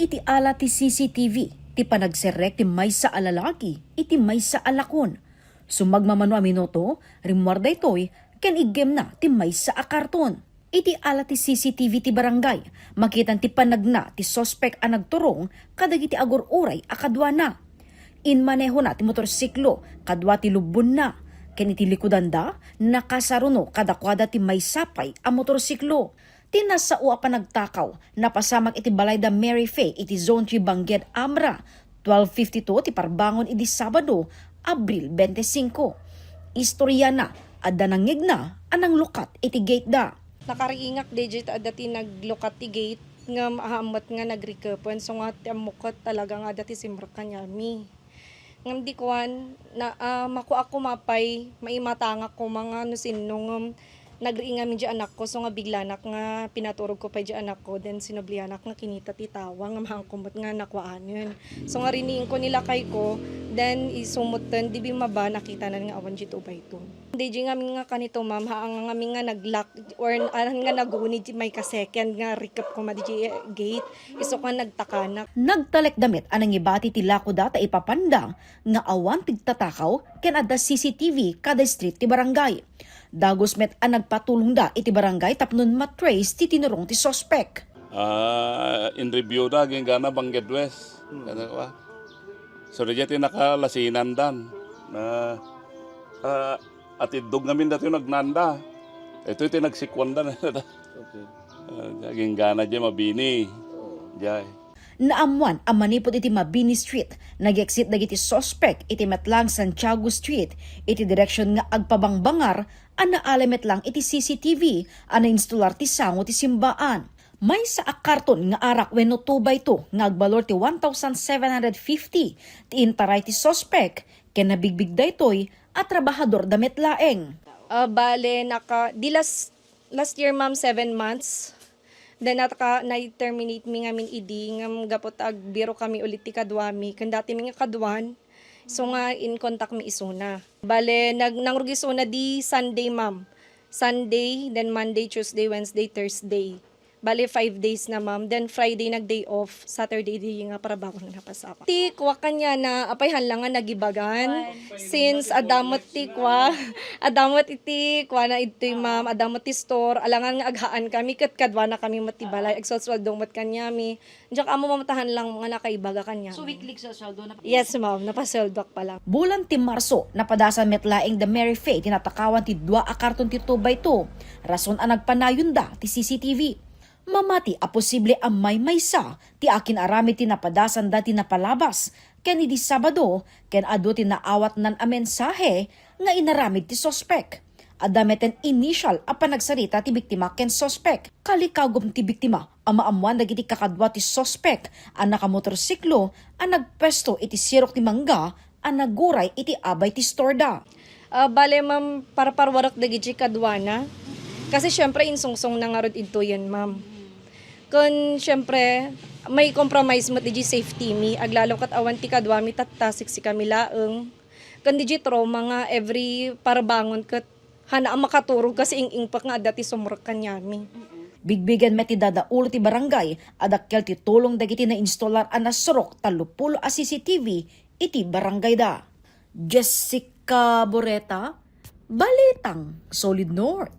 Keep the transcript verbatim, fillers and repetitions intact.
Ti ala ti C C T V ti panagserrek ti maysa a lalaki iti maysa a lakon. Sumagmamano a minuto, rimmuar daytoy ken iggemna ti maysa a karton. Iti ala ti C C T V ti barangay, makitan ti panagna ti suspek a nagturong kadagiti agur-uray a kaduana. Inmanehona ti motorsiklo kadua ti lubbonna, ken iti likudanda, nakasaruno kadakuada ti maysa pay a motorsiklo. Ti nasao a panagtakaw, napasamak iti balayda Mary Faye iti Zone three Bangged, Amra, twelve fifty-two ti parbangon idi Sabado, Abril twenty-five. Istoriana, adda nangngegna a nanglukat iti gate da. Nakariingak daydiay ta adda ti naglukat ti gate, ngem ahammet nga nagrikepen, so nga ti ammok ket talaga nga adda ti simrek kaniami. Ngem di kuan, na, ah, makuak koma pay, maimatangak koma nga no sinno, ngem nagriing ngamin di anakko, so nga biglanak nga pinaturogko pay di anakko, then sinublianak nga kinita ti tawa, ngem haanko met nga nakuaanen. So nga riniingko ni lakayko, then isu metten di bimmaba, nakitanan nga awan di two by two. Daydiay ngamin nga kanito, ma'am, haan ngamin nga naglock or haan nga naguni di mayka-second nga rikep koma di gate. Isu nga nagtakanak. Nagtalekda met a nangibati ti lakoda ta ipapanda nga awan pigtatakaw ken adda C C T V kada street ti barangay. Dagus met a nagpatulongda iti barangay tapno ma-trace ti tinurong ti suspek. Ah, in review da, ginggana Bangged West. Hmm. Kada kwa. So, daydiay ti nakalasinandan. Na, ah, atiddog ngamin datoy nagnanda. Itoy ti nagsikwanda na da. Okay. Ah, ginggana diay mabini. Oo. Diay. Naammuan a manipud iti Mabini Street, nag-exit dagiti suspek iti met laeng Santiago Street iti direksion nga agpabangbangar a naalay met laeng iti C C T V a nainstolar ti sango ti simbaan. Maysa a karton nga arak wenno two by two nga agbalor ti one thousand seven hundred fifty ti intaray ti suspek ken nabigbig daytoy a trabahador da met laeng. Ah, bale, naka-, di last, last year, ma'am, seven months. Then, naka-, na-terminate mi ngamin idi, ngem gapu ta agbiro kami ulit ti kaduami. Ken dati mi nga kaduan, so nga in contact mi isuna. Bale, nag-, nangrugis una di Sunday, ma'am. Sunday, then Monday, Tuesday, Wednesday, Thursday. Bale, five days na, ma'am. Then, Friday, nag-day off. Saturday, di nga para bakon nga napasawa. Ti kua kaniana, apay haan lang nga nagibagan. Since adda met ti kua, adda met iti kua na idtoy, ma'am. Adda met ti store. Alangan nga aghaan kami, ket kaduana kami met ti balay. Agsuelsueldo met kaniami. Diak ammo, ma'am, ta haan lang nga nakaibaga kaniami. So, weekly sa sueldo na? Yes, ma'am. Napasueldoak pa lang. Bulan ti Marso, napadasan met laeng da Mary Faye ti natakawan ti dua a karton ti two by two. Rason a nagpanayonda ti C C T V. Mamati a posible a maymaysa ti akin-aramid ti napadasan da ti napalabas ken idi Sabado ken adu ti naawatnan a mensahe nga inaramid ti suspek. Adda meten initial a panagsarita ti biktima ken suspek. Kalikawgom ti biktima a maammuan dagiti kakadua ti suspek a nakamotorsiklo a nagpuesto iti sirok ti mangga a naguray iti abay ti store da. Ah, bale, ma'am, parparuarek dagiti kaduana. Kasi, syempre, insungsong na ngarud idtoyen, ma'am. Kun, syempre, may compromise met digi safety mi. Aglalo ket awan ti kaduami, tatta, siksikami laeng. Kun digi trauma nga every parbangon ket haan a makaturog kasi ing-ingpek nga adda ti sumrek kaniami. Bigbigen met ti dadaulo ti barangay a dakkel ti tulong dagiti nainstolar a nasurok tallo pulo a C C T V iti barangayda. Jessica Boreta, Balitang Solid North.